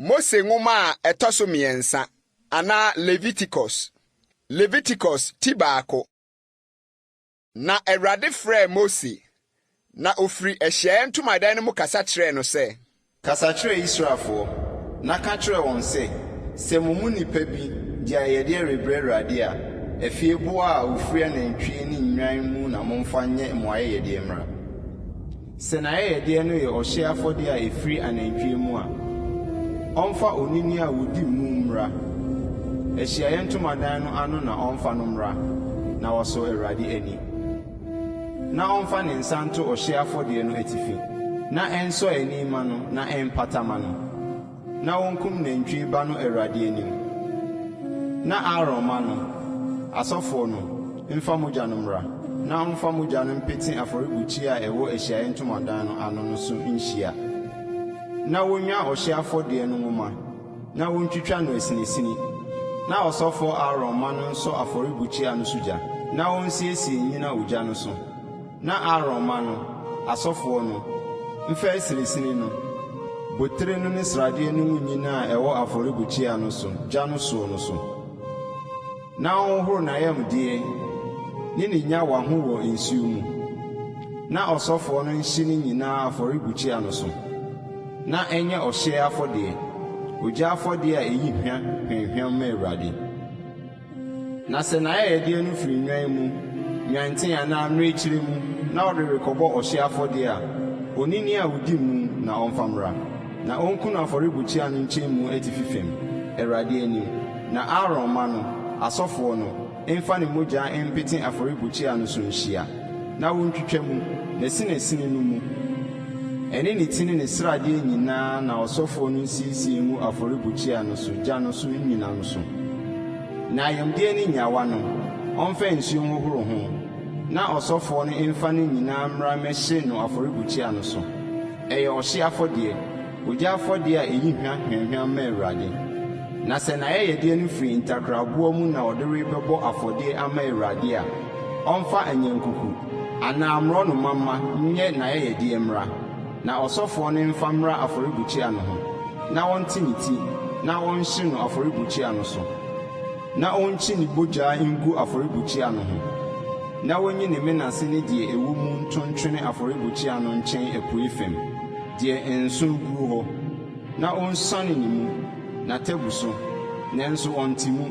Mose Nwoma a ɛtɔ so mmiɛnsa anaa Leviticus. Leviticus ti baako. Na Awurade frɛɛ Mose, na ɔfiri ahyiaeɛ ntomadan no mu kasa kyerɛɛ no sɛ. Kasa kyerɛ Israelfoɔ, na ka kyerɛ wɔn sɛ, 'Sɛ mo mu nnipa bi de ayɛyɛdeɛ rebrɛ Awurade a, afieboa a wɔfiri anantwie ne nnwan mu na momfa nyɛ mo ayɛyɛdeɛ mmra. Sɛ n'ayɛyɛdeɛ no yɛ ɔhyeɛ afɔdeɛ a ɛfiri anantwie mu a, ɔmfa onini a ɔdi mu mmra. Ahyiaeɛ ntomadan no ano na ɔmfa no mmra, na wasɔ Awurade ani. Na ɔmfa ne nsa nto ɔhyeɛ afɔdeɛ no atifi, na ɛnsɔ ani mma no na ɛmpata mma no. Na wɔnkum nantwie ba no Awurade anim. Na Aaron mma no, asɔfoɔ no, mfa mogya no mmra, na ɔmfa mogya no mpete afɔrebukyia a ɛwɔ Ahyiaeɛ Ntomadan no ano no so nhyia. Na wɔnnwa ɔhyeɛ afɔdeɛ no nwoma, na wɔntwitwa no asinasini. Na ɔsɔfoɔ Aaron mma no nsɔ afɔrebukyia no so gya, na ɔnsiesie nnyina ogya no so. Na Aaron mma no, asɔfoɔ no, mfa asinesini no, botire no ne sradeɛ no mu nnyina a ɛwɔ afɔrebukyia no so gya no soɔ no so, na ɔnhohoro n'ayamdeɛ ne ne nnyawa ho wɔ nsuo mu, na ɔsɔfoɔ no nhye ne nyinaa afɔrebukyia no so, na ɛnyɛ ɔhyeɛ afɔdeɛ, ogya afɔdeɛ a ɛyi hwa hwamhwam ma Awurade. Na sɛ n'ayɛyɛdeɛ no firi nnwan mu, nnwanten anaa mmirekyire mu na ɔde rekɔbɔ ɔhyeɛ afɔdeɛ a, onini a ɔdi mu na ɔmfa mmra. Na ɔnku no afɔrebukyia no nkyɛnmu atifi fam, Awurade anim. Na Aaron mma no, asɔfoɔ no, mfa ne mogya mpete afɔrebukyia no so nhyia, na wɔntwitwa mu, n'asinasini no mu, ɛne ne ti ne ne sradeɛ nyinaa na ɔsɔfoɔ no nsiesie ngu afɔrebukyia no so gya no so nnyina no so. Na ayamdeɛ ne nnyawa no, ɔmfa nsuo nhohoro ho, na ɔsɔfoɔ no mfa ne nyinaa mmra mmɛhye no afɔrebukyia no so. Ɛyɛ ɔhyeɛ afɔdeɛ, ogya afɔdeɛ a ɛyi hwa hwamhwam ma Awurade. Na sɛ n'ayɛyɛdeɛ no firi ntakraboa mu na ɔde rebɛbɔ afɔdeɛ ama Awurade a, ɔmfa anyankuku anaa mmorɔnoma mma nyɛ n'ayɛyɛdeɛ mmra, na ɔsɔfoɔ no mfa mmra afɔrebukyia no ho, na ɔnte ne ti na ɔnhye no afɔrebukyia no so, na ɔnkyi ne bogya ngu afɔrebukyia no ho, na ɔnyi ne mene ase ne deɛ ɛwɔ mu nto ntwene afɔrebukyia no nkyɛn apuei fam, deɛ nso guo hɔ, na ɔnsuane ne mu, n'atabu so, nanso ɔnte mu,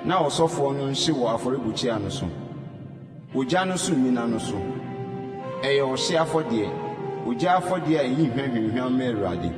na ɔsɔfoɔ no nhye wɔ afɔrebukyia no so, ogya no so nnyina no so. Ɛyɛ ɔhyeɛ afɔdeɛ, ogya afɔdeɛ a ɛyi hwa hwamhwam ma Awurade.